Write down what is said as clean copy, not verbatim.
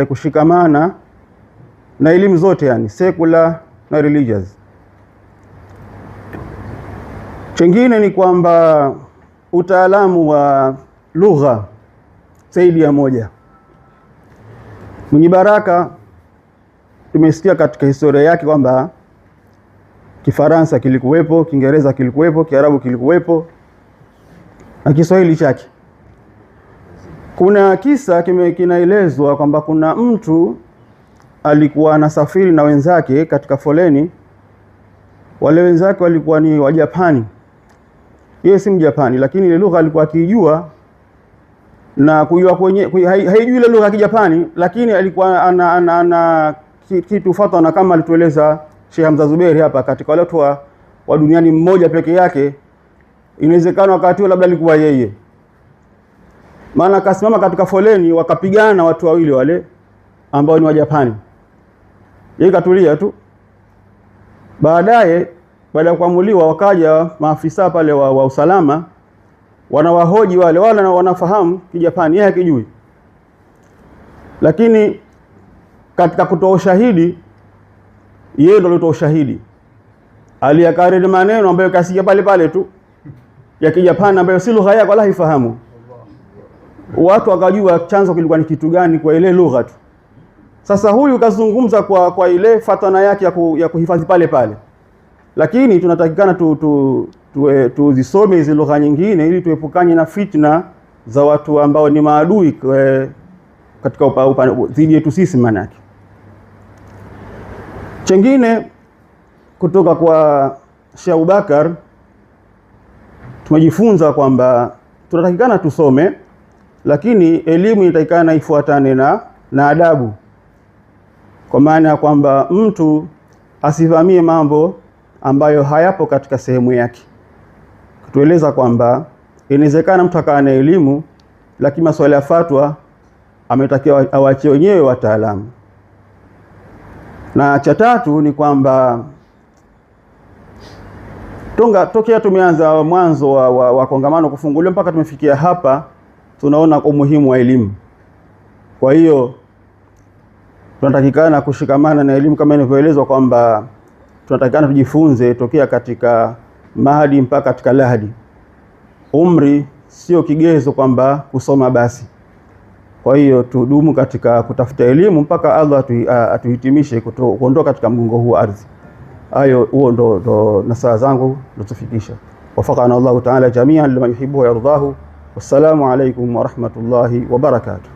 Kushikamana na elimu zote, yani secular na religious. Chengine ni kwamba utaalamu wa lugha zaidi ya moja. Mwenye Baraka tumesikia katika historia yake kwamba Kifaransa kilikuwepo, Kiingereza kilikuwepo, Kiarabu kilikuwepo na Kiswahili chake. Kuna kisa kinaelezwa kwamba kuna mtu alikuwa anasafiri na wenzake katika foleni. Wale wenzake walikuwa ni Wajapani, yeye si Mjapani, lakini ile lugha alikuwa akijua na kujua kwenye haijui ile lugha ya Kijapani, lakini alikuwa ana kitu fatana, kama alitueleza Sheikh Hamza Zuberi hapa, katika wale watu wa duniani mmoja peke yake, inawezekana wakati huo labda alikuwa yeye. Maana akasimama katika foleni, wakapigana watu wawili wale ambao ni Wajapani, yeye katulia tu. Baadaye baada ya kuamuliwa, wakaja maafisa pale wa usalama, wanawahoji wale wanafahamu Kijapani, yeye hakijui, lakini katika kutoa ushahidi yeye ndo alitoa ushahidi, aliyakariri maneno ambayo kasikia pale pale tu ya Kijapani ambayo si lugha yake wala haifahamu. Watu wakajua chanzo kilikuwa ni kitu gani kwa ile lugha tu. Sasa huyu kazungumza kwa ile fatana yake ya kuhifadhi pale pale, lakini tunatakikana tuzisome hizi lugha nyingine ili tuepukane na fitna za watu ambao ni maadui katika dhidi yetu sisi manake. Chengine kutoka kwa Sheikh Abubakar tumejifunza kwamba tunatakikana tusome, lakini elimu inatakikana ifuatane na adabu, kwa maana ya kwamba mtu asivamie mambo ambayo hayapo katika sehemu yake. Kutueleza kwamba inawezekana mtu akawa na elimu, lakini masuala ya fatwa ametakiwa awache wenyewe wataalamu. Na cha tatu ni kwamba tokea tumeanza mwanzo wa kongamano kufunguliwa mpaka tumefikia hapa, tunaona umuhimu wa elimu. Kwa hiyo tunatakikana kushikamana na elimu kama inavyoelezwa kwamba tunatakikana tujifunze tokea katika mahadi mpaka katika lahadi. Umri sio kigezo kwamba kusoma basi. Kwa hiyo tudumu katika kutafuta elimu mpaka Allah atuhitimishe kuondoka katika mgongo huu wa ardhi. Hayo huo ndo nasaha zangu nilizofikisha. Wafaqana Allahu ta'ala jami'an lima yuhibbu wa yardahu. Wassalamu alaykum wa rahmatullahi wa barakatuh.